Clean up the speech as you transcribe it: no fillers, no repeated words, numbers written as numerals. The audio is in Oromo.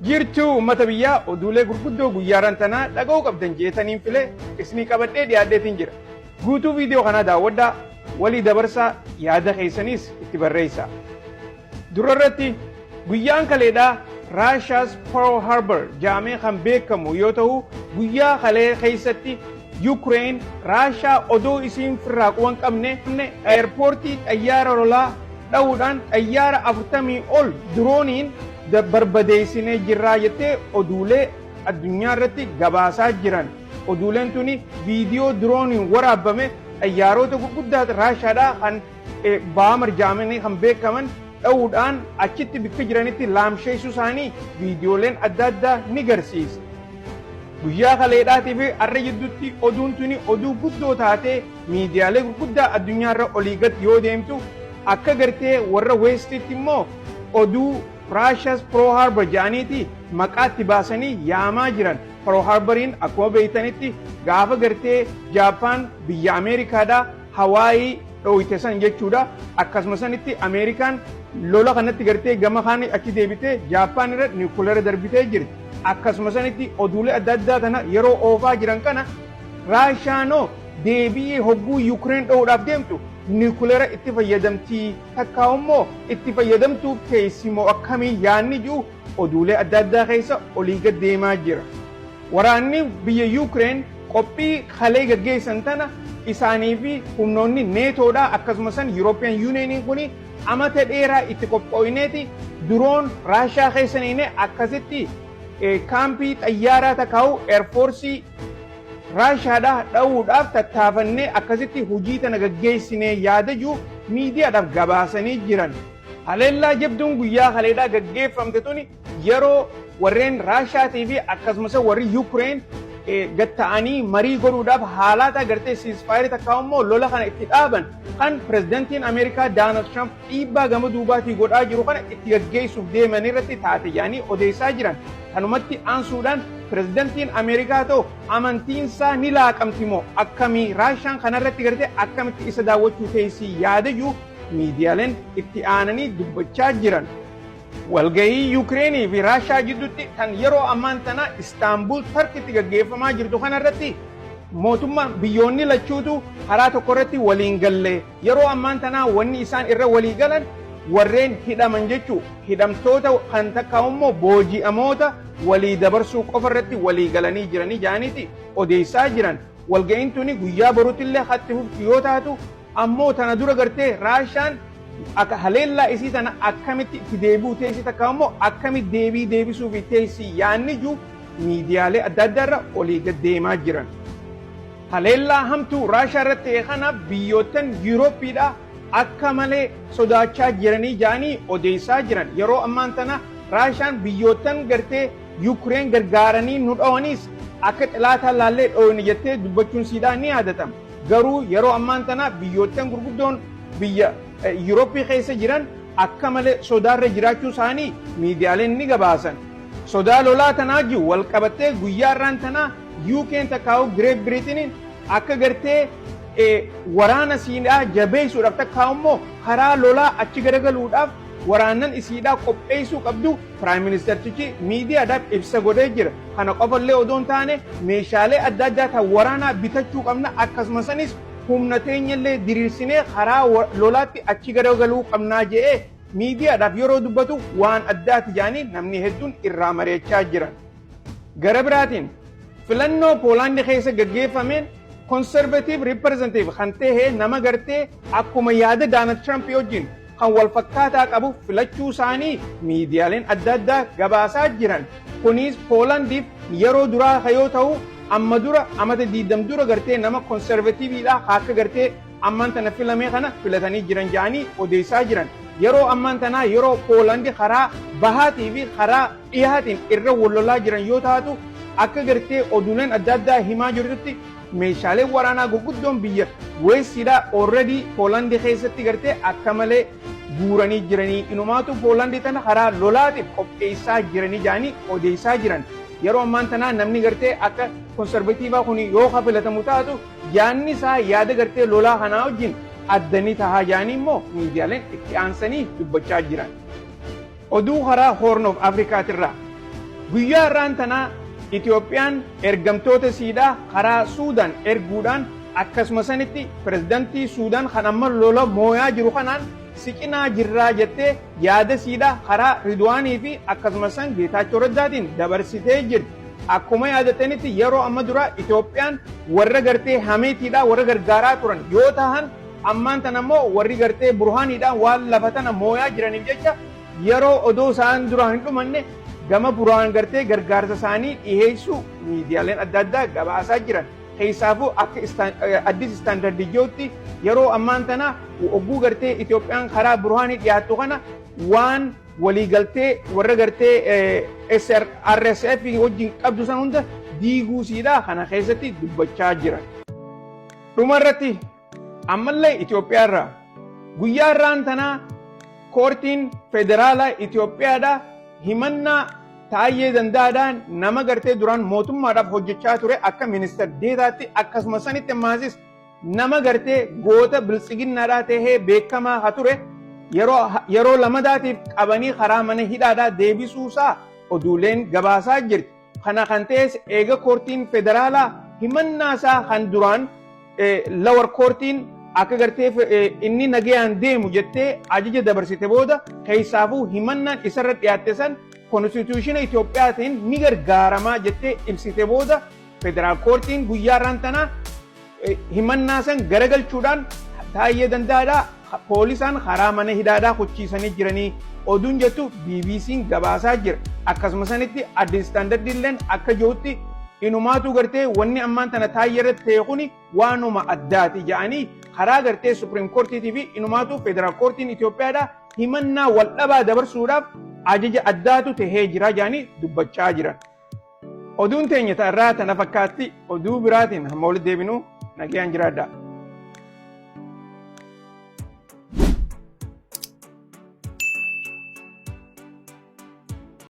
Jirtuu uummata biyyaa, oduulee gurguddoo guyyaa tanaa dhaga'uu qabdan jeetaniin filee isinii qabadhee dhiyaadheetiin jira. Guutuu viidiyoo kanaa daawwadhaa, walii dabarsaa, yaada keessanis itti barreessaa. Dura irratti, guyyaan kaleedhaa Russia's Pearl Harbor jedhamee kan beekamu yoo ta'u, guyyaa kalee keessatti Ukraine Raashaa odoo isiin firraa quban qabne airportii xayyaara lolaa dha'uudhaan xayyaara 40 ol dirooniin barbadeessinee jirraa jettee oduulee addunyaa irratti gabaasaa jiran. Oduuleen tuni viidiyoo dirooniin waraabame xayyaarota gurguddaa Raashaadhaa kan bomber jedhamanii kan beekaman dha'uudhaan achitti bikka jiranitti laamsheessuu isaanii viidiyooleen adda addaa ni garsiisa. Guyyaa kaleedhaatii fi har'a jidduutti oduun tuni oduu guddoo taatee miidiyaalee gurguddaa addunyaarra olii gad yoo deemtu, akka gartee warra Westitti immoo oduu Russia's Pearl Harbor jedhaniiti maqaatti baasanii yaamaa jiran. Pearl Harboriin akkuma beektanitti gaafa gartee Jaappaan biyya Ameerikaadhaa Hawaayii dhooyte san jechuudha. Akkasuma sanitti Ameerikaan lola kanatti gartee gama kaan achi deebitee Jaappaan irra niwukileera darbitee jirti. Akkasuma sanitti oduulee adda addaa tana yeroo oofaa jiran kana, Raashaanoo deebi'ee hogguu Yukireen dho'uudhaaf deemtu niwukileera itti fayyadamtii takkaa immoo itti fayyadamtuuf teessimoo akkamii yaanni jiru oduulee adda addaa keessa olii gad deemaa jira. Waraanni biyya Yukireen qophii kalee gaggeessan tana isaanii fi humnoonni NATOdha, akkasuma san European Unioniin kuni amata dheeraa itti qophooyineeti drone Raashaa keessa neene akkasitti kaampii xayyaaraa takkaa'u air forceii Raashaadhaa dha'uudhaaf tattaafannee akkasitti hojii tana gaggeessinee yaada jiru miidiyaadhaaf gabaasanii jiran. Haleellaa jabduun guyyaa haleedhaa gaggeeffamte tuni yeroo warreen Raashaatii fi akkasumas warri Yuukireen gatta'anii marii godhuudhaaf haalata gartee ceasefire takkaa immoo lola kana itti dhaaban kan pirezidantiin Ameerikaa Doonaald Tiraamp dhiibbaa gama duubaatii godhaa jiru kana itti gaggeessuuf deeman irratti taate jedhanii odeessaa jiran. Kanumatti aansuudhaan pirezidantiin Ameerikaa ta'u amantiinsaa ni laaqamti moo akkamii, Raashaan kanarratti gartee akkamitti isa daawwachuu teessii yaada jiru miidiyaaleen itti aananii dubbachaa jiran. Walgahii Yuukireenii fi Raashaa gidduutti kan yeroo ammaan tana Istaanbul Tarkitti gaggeeffamaa jirtu kanarratti mootummaan biyyoonni lachuutu karaa tokko irratti waliin galle. Yeroo ammaan tanaa wanni isaan irra walii galan warreen hidhaman jechuu, hidhamtoota kan takka immoo booji'amoota walii dabarsuu qofa irratti walii galanii jiranii jaaniiti odeessaa jiran. Walga'iin tuni guyyaa boruutti illee hatti fuftu yoo taatu, ammoo tana dura gartee Raashaan akka haleellaa isii tana akkamitti itti deebi'u teessi takka immoo akkamitti deebii deebisuu fi teessi yaanni jiru miidiyaalee adda addaa irra olii gad deemaa jiran. Haleellaa hamtuu Raashaa irratti ta'e kanaaf biyyoottan Yuurooppiidha akka malee sodaachaa jiranii ja'anii odeessaa jiran. Yeroo ammaan tana Raashaan biyyoottan gartee Yuukireen gargaaranii nu dhawaniis akka xilaataa laallee dhooyne jettee dubbachuun siidhaa ni yaadatama. Garuu yeroo ammaan tana biyyoottan gurguddoon biyya Yuurooppii keessa jiran akka malee sodaarra jiraachuu isaanii miidiyaaleen ni gabaasan. Sodaa lolaa tanaa jiru wal qabattee guyyaa irraan tanaa UK'n takkaa'u Great Britainiin akka gartee waraana siidhaa jabeessuudhaaf takkaa'u immoo karaa lolaa achi garagaluudhaaf waraanan isiidhaa qopheessuu qabdu Prime Ministertichi miidiyaadhaaf ibsa godhee jira. Kana qofallee odoo hin taane, meeshaalee adda addaa kan waraanaa bitachuu qabna, akkasuma sanis humna teenyallee diriirsinee karaa lolaatti achi garagaluu qabnaa jedhee miidiyaadhaaf yeroo dubbatu waan addaati jedhanii namni hedduun irraa mari'achaa jiran. Gara biraatiin, filannoo Poolaandi keessa gaggeeffameen Conservative representative kan ta'e nama gartee akkuma yaada Doonaald Tiraamp wajjin kan wal fakkaataa qabu filachuu isaanii miidiyaaleen adda addaa gabaasaa jiran. Kunis Poolaandiif yeroo duraa yoo ta'u, amma dura amata 20 dura gartee nama conservativeiidha akka gartee ammaan tana filamee kana filatanii jiran jedhanii odeessaa jiran. Yeroo ammaan tanaa yeroo Poolaandi karaa bahaatii fi karaa dhihaatiin irra wal lolaa jiran yoo taatu, akka gartee oduuleen adda addaa himaa jirtutti meeshaaleen waraanaa gurguddoon biyya Westiidha already Poolaandii keessatti gartee akka malee guuranii jiranii, inumaatu Poolaandii tana karaa lolaatiif qopheessaa jiranii jedhanii odeessaa jiran. Yeroo ammaan tanaa namni gartee akka conservativea kun yoo filatamu taatu yaadni isaa yaada gartee lolaa kanaa wajjin addanii tahaa jedhanii immoo miidiyaaleen itti aansanii dubbachaa jiran. Oduu karaa Horn of Africaatirraa. Guyyaa har'aan tanaa Itoophiyaan ergamtoota siidhaa karaa Suudaan erguudhaan, akkasuma sanitti pirezidantii Suudaan kan amma lola mooyaa jiru kanaan si cinaa jirraa jettee yaada siidhaa karaa Ridwaanii fi akkasuma san Geetaachoo Raddaatiin dabarsitee jirti. Akkuma yaadattanitti, yeroo amma dura Itoophiyaan warra gartee Hameetiidhaa warra gargaaraa turan yoo tahan, ammaan tan ammoo warri gartee Burhaaniidhaan waan lafa tana mooyaa jiraniif jecha, yeroo odoo isaan duraan hin dhumanne gama Burhaan gartee gargaarsa isaanii dhiheessuu miidiyaaleen adda addaa gabaasaa jiran. Keessaafuu akka Addis Standard jirutti, yeroo ammaan tana ogguu gartee Itoophiyaan karaa Burhaanii dhiyaattu kana waan waliigaltee warra gartee RSF wajjin qabdu san hunda diiguu siidhaa kana keessatti dubbachaa jiran. Dhuma irratti ammallee Itoophiyaa irraa guyyaa irraan tanaa koortiin federaalaa Itoophiyaadhaa himannaa Taayyee Danda'aadhaan, nama gartee duraan mootummaadhaaf hojjechaa ture akka ministeer deetaatti, akkasuma sanitti ammaasis nama gartee goota biltsiginnaadhaa tahee beekamaa haa ture, yeroo lamadaatiif qabanii karaa mana hidhaadhaa deebisuusaa oduuleen gabaasaa jirti. Kana kan ta'es eega koortiin federaalaa himannaa isaa kan duraan lower koortiin akka gartee inni nagayaan deemu jettee ajaja dabarsite booda, keessaafuu himannaan isarra dhiyaatte san konstituushina Itoophiyaatiin ni gargaaramaa jettee ibsite booda, federal koortiin guyyaa irraan tanaa himannaa san garagalchuudhaan Taayyee Danda'aadhaa poolisaan karaa mana hidhaadhaa kuchiisanii jiranii oduun jettu BBC'n gabaasaa jira. Akkasuma sanitti Addis Standardiilleen akka jirutti, inumaatu gartee wanni ammaan tana Taayyee irratti ta'e kuni waanuma addaati jedhanii, karaa gartee Supreme Courtiitii fi inumaatu Federal Courtiin Itoophiyaadhaa himannaa wal dhabaa dabarsuudhaaf ajaja addaatu tahee jira jedhanii dubbachaa jiran. Oduun teenya ta'arraa tana fakkaatti. Oduu biraatiin hamma walitti deebinu nagayaan jiraadhaa.